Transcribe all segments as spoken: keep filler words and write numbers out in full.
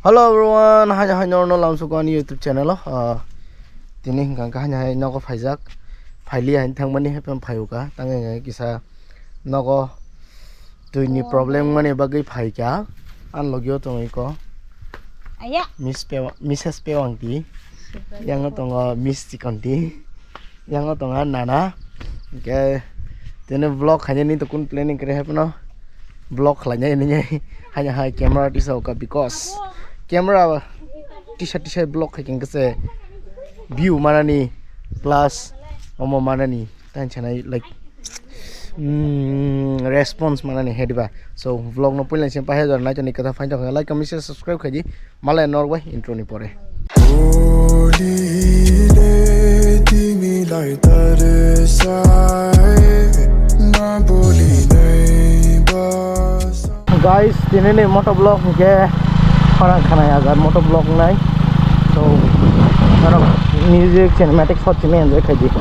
Hello everyone, hai hai norno lamsuko ani YouTube channel o. Ah, tini hwnkha khe hai hai nogo phaijak. Phaili hai thangmani hai phai uka. Tang hai kisa nogo twi ni problem mani bagwi phaikha. An logio tongwi ko. Aya. Miss Pewa-, Missus Pewangti. Yang tongo Miss Chikonti. Yang tongo nana. Hwnkhe tini vlog khainani to kun planning kre hai phano. Vlog khlainai nini hai hai camera tisa uka because camera tisa tisa vlog khai khe se view manani plus omo manani tan chanai like mm, response manani hediba. So vlog no puila sim pahai jor nai toni kata phain tong like comment share subscribe khaidi malai norok bai intro ni pore. Guys, tini ni moto vlog hwnkhe khorang khana yajar moto vlog nai. So, norok music cinematic shot simi enjoy khaidi.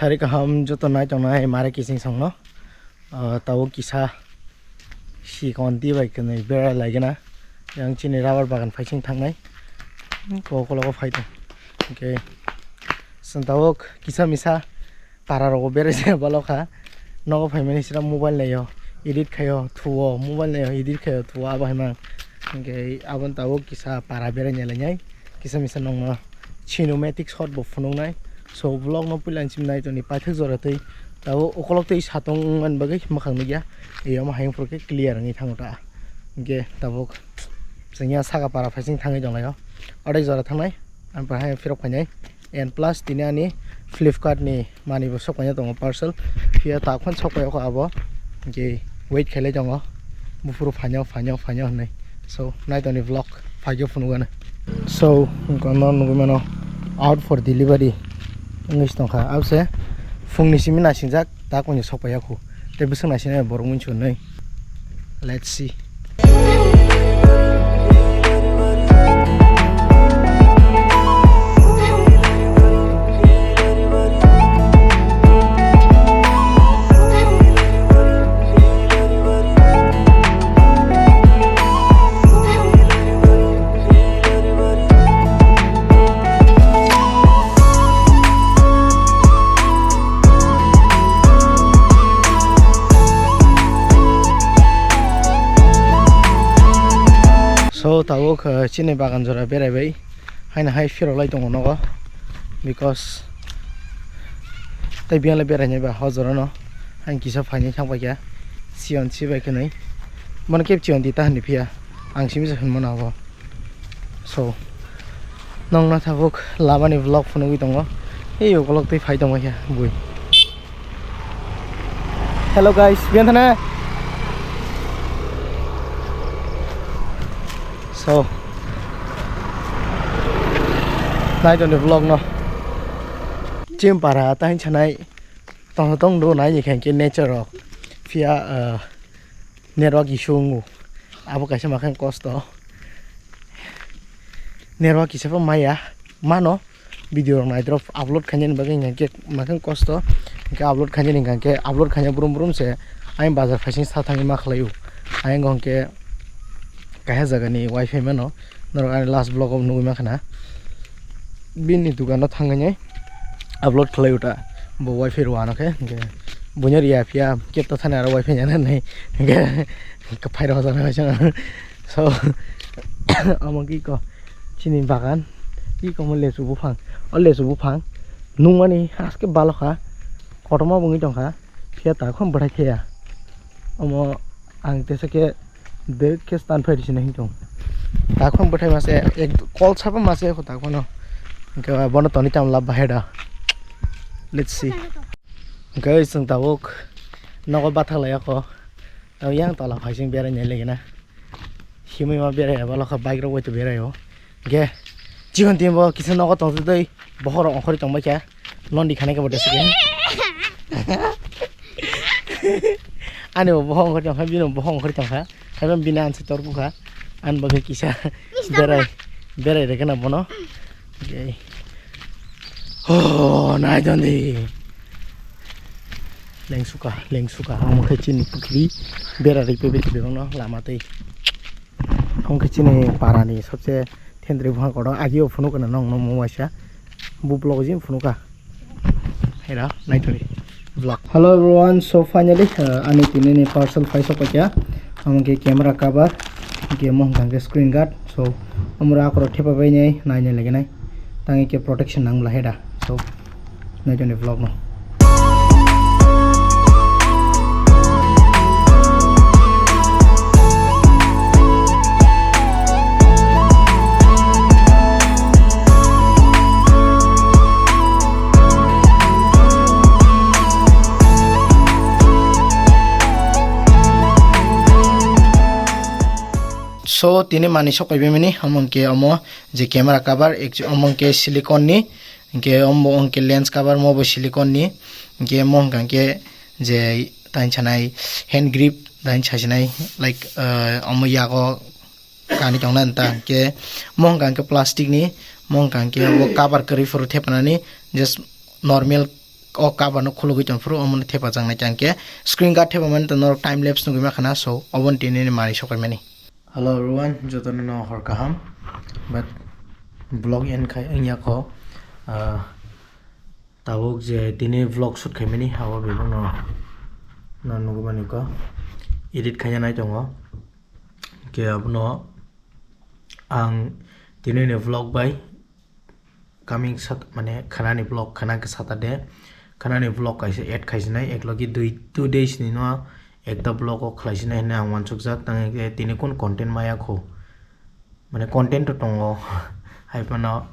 Sari kaham joto nai tongnai mare kising songno. Ah, tabuk kisa sikon twi bai kwnwi berai laigena. Yang chini rubber bagan phaising thangnai. Kokologo phai tong. Hwnkhe chwng tabuk kisa misa para rogo berai se balo kha. Nogo phaimani sira mobile naio, edit khaio, thuo, mobile naio, edit khaio, thuo, abo hai mang. Hwnkhe aboni tabuk kisa para berai nai lainai. Kisa misa nongno cinematic shot bo phunuknai. So vlog no puila nchim nai toni paithak jora twi tabuk ukolok twi satong wngmani bagwi mwkhang nukya. Eyamo hayung phuru khe clear wngwi thango ta. Hwnkhe tabuk chwngya saka para phaising thangwi tonglaio. Odek jora thangnai, ampore hai phirok phainai. And plus tini ani Flipkart ni manwi bo sok paina tongo parcel. Phiya tak phano sok pai o kho abo. Hwnkhe wait khailai tongo. Buphuru phainw, phainw, phainw hwnwi. So, naitoni vlog phaikhe phunukgano. So, wngkha no nugwi mano out for delivery wngwi se tongkha. Abse phungni simi nasingjak, tak wngya sok paiya khu. Tei bwswk nasinai borok mwnchu hwnwi. Let's see. So tabuk, uh, chini bagan jora berai bai haino hai phirok lai tongo nogo, because tei biyang le berai nai ba ho jora no haino kisa phainai thang paikha, chion si bai khe nai mano khe chion di ta hinwi phiya ang simi se hinmano abo. So, nongno tabuk lama ni vlog phunugwi tongo. Ei ukolok twi phai tongma khe bui. Hello guys, biyan thana. So, nai toni vlog no. Chim para ta hin chanai. Tong tong do nai ni khe nature rok. Phiya, uh, network issue wngo. Abo kaisa makhang kosto. Nerwa kisa pha maya. Mano video rok naidrop upload khainani bagwi hingkha khe makhang kosto. Hingkhe upload khainani hingkha khe upload khaina brum brum se ayang bazar phaising sa thangwi ma khlaio. Ayang hingkhe kaisa jagani wifi mano. Norok ani last vlog o nugwi mankha na. Bini dukano thangwi upload khlai uta. Bo wifi rw ano khe hingkhe buino riya phiya kep ta thani aro wifi yana nai. Hingkhe phairo hosa nai. So, omo ki ko chini bagan, ki ko mo lesu buphang, o lesu buphang nungmani haske balokha, kotorma bo wngwi tongkha, phiya takhon bwthai thaya. Omo ang tesa khe de khe stand phai risi na hintong. Takhon bwthai mase ek kol sapa mase ko takhono. Hingke bono toni tam lab bahai da. Let's see. Guys, chwng tabuk nogo bathak lai ako. Tamo yang tola phaising berai nai lagi na. Himui ma berai abo lokha bike rok bai to berai o. Ge. Chikon tim bo kisa nogo tong twi bohor rok ongkhori tong bai kha. Londi khana khe bo desik. Ani bo bohor ongkhori tong kha, bini bo bohor ongkhori tong kha. Haiba bini ansi tor bukha. An bagwi kisa berai berai rega na bono. Ge. Oh, nai don di. Lengsuka, lengsuka, omo khe chini pukhri bera ri pebe tibebangno lama twi. Omo khe chini parani sobse thendri buphang kotor agio phunukgwna nokno omo waisa. Bu vlog jin phunuka. Hera, naitodi vlog. Hello everyone, so finally, uh, ani tinini parcel phai sokpaikha. Omo khe camera cover, hingke omo hwnkha khe screen guard. So, omo rok akorok thepa bai nai, nai nai lagi nai. Tang khe protection nang bwla heda. So, naitoni vlog no. So, tini manwi sok pai bini, omo hwnkhe omo je camera cover, actu-, omo hwnkhe silicon ni, hwnkhe omo hwnkhe lens cover, omo bo silicon ni, hwnkhe omo hwnkha hwnkhe je tani sanai hand grip, tani sasinai like, ah, omo yago kani tongna nta hwnkhe omo hwnkha hwnkhe plastic ni, omo hwnkha hwnkhe obo cover kwrwi phuru thepanani just normal o cover no khulugwi tongphuru omo no thepajaknai hwnkhe screen guard thepamani norok time lapse nugwi mankha na, so obo ni tini manwi sok pai mani. Hello everyone, jotono no hor kaham. But vlog end khai wngya kho. Ah, tabuk je tini vlog shoot khaimani abo bebak no, no nugwi mani kho. Edit khaina nai tongo. Ke abono ang tini ni vlog bai coming sat-, mane khanani vlog, khana khe Saturday, khanani vlog kaisa add khaisinai, eklogi dui, two days ni no ekta vlog o khlaisinai hinwi ang uansukjak, tang khe tini kun content maya kho, mane content to tongo, hai phano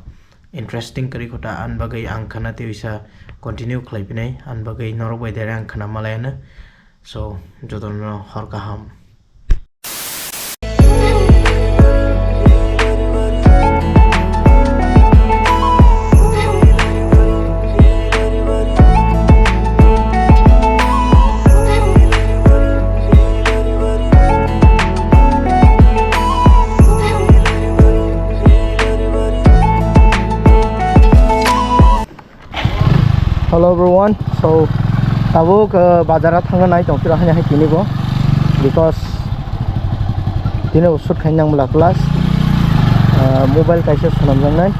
interesting kwrwi kho ta, ani bagwi ang khana tei uisa continue khlai phinai, ani bagwi norok bai direct ang khana malai anw, so jotono hor kaham. Hello everyone, so tabuk, uh, bazar o thangna nai tong phiro haino hai tini bo, because tini bo shoot khaina nang bwla plus, uh, mobile kaisa swnamjak nai,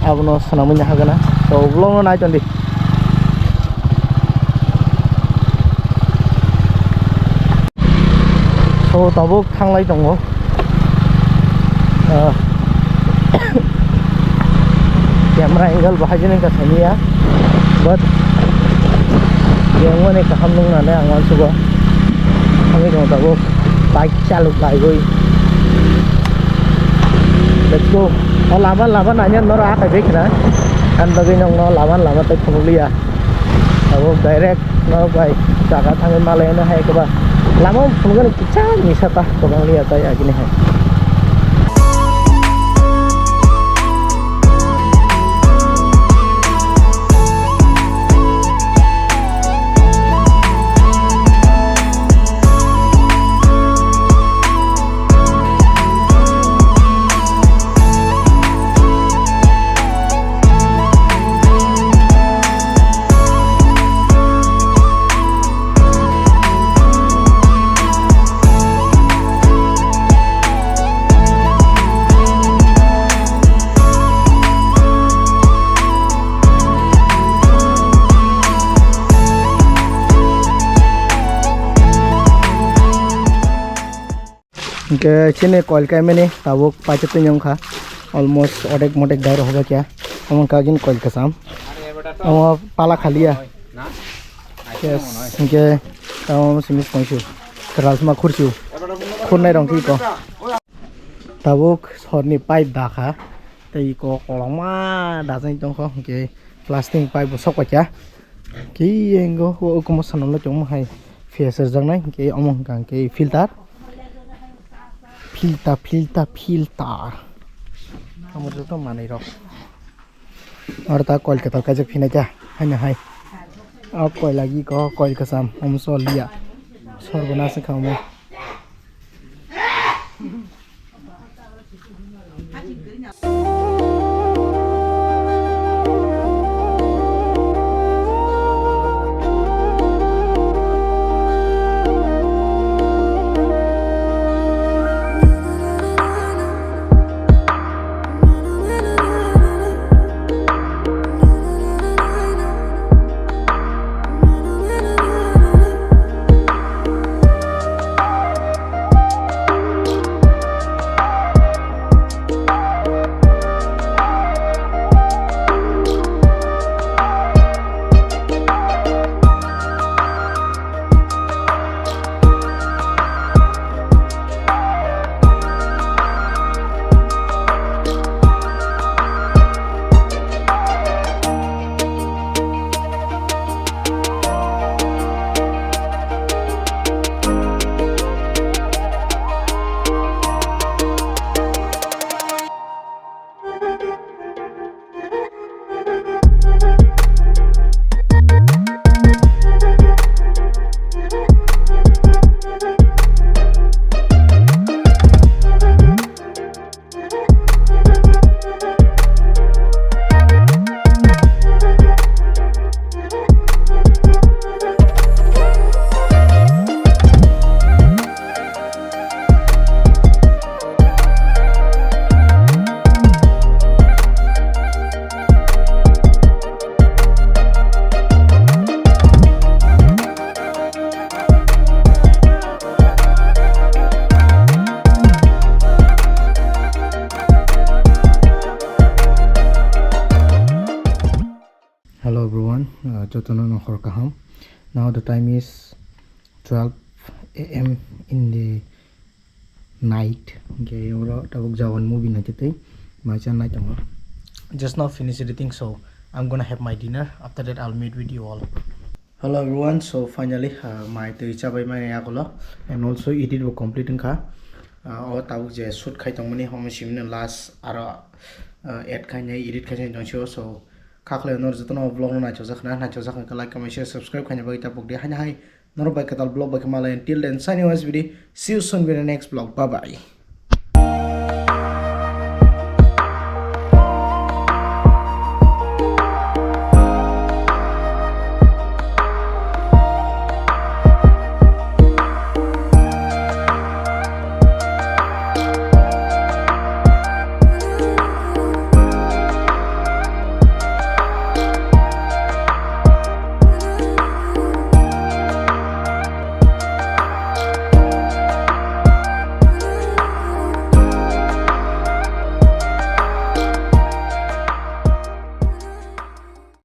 abono swnamwi nahagana, so vlog no nai tong di. So tabuk thanglai tongo. Ah. Camera angle bo haino wngkha saniya. But yang mani kaham nung nane ang uansugo. Thangwi tongo tabuk. Bike chaluk laigwi. Let's go. O lama lama nanya noro akai bai khna. Ang bagwi nongno lama lama tai phunukliya. Tabuk direct norok bai jaga thangwi malai no hai kwba lama phunukgani kichar misa ta kwbang liya tai agini hai. Hingke chini koil kaimani tabuk paisa twi wngkha. Almost odek modek dai rok hobaikha. Omo kagin koil kasam. Omo pala khaliya. Yes, hingke tamo simi kongsu. Keralsma khursu. Khurnai rong ki ko. Tabuk sorni pipe dakha. Tei iko kolokma dajani tongkho, hingke plastic pipe bo sok paikha. Khe engo o hukumo sanalo chongma hai phiyasarjaknai, hingke omo hwnka hingke filter. Filter, filter, filter. Omo joto manwi rok. Aro ta koil kwtal kaijak phinai kha, haino hai. O koil agi ko koil kwcham, omo choliya. Sorbo nasi kha omo. Hello everyone, uh, jotono no hor kaham. Now the time is twelve a m in the night. Hingke oro tabuk Jawan movie naitwi twi maisa nai tongo. Just now finish editing, so I'm gonna have my dinner. After that, I'll meet with you all. Hello everyone, so finally, uh, mai twi chabai mani yagulo, and also edit bo complete wngkha. Uh, o tabuk je shoot khai tongmani, omo simino last aro, uh, add khainai, edit khainai tongsiyo. So, khaklai nor jotono vlog no naichojak khna, naichojak kha like, comment, share, subscribe khaina bagwi tapok di. Haino hai norok bai kwtal vlog bai khe malai. Until then, signing off S B D. See you soon with the next vlog. Bye bye.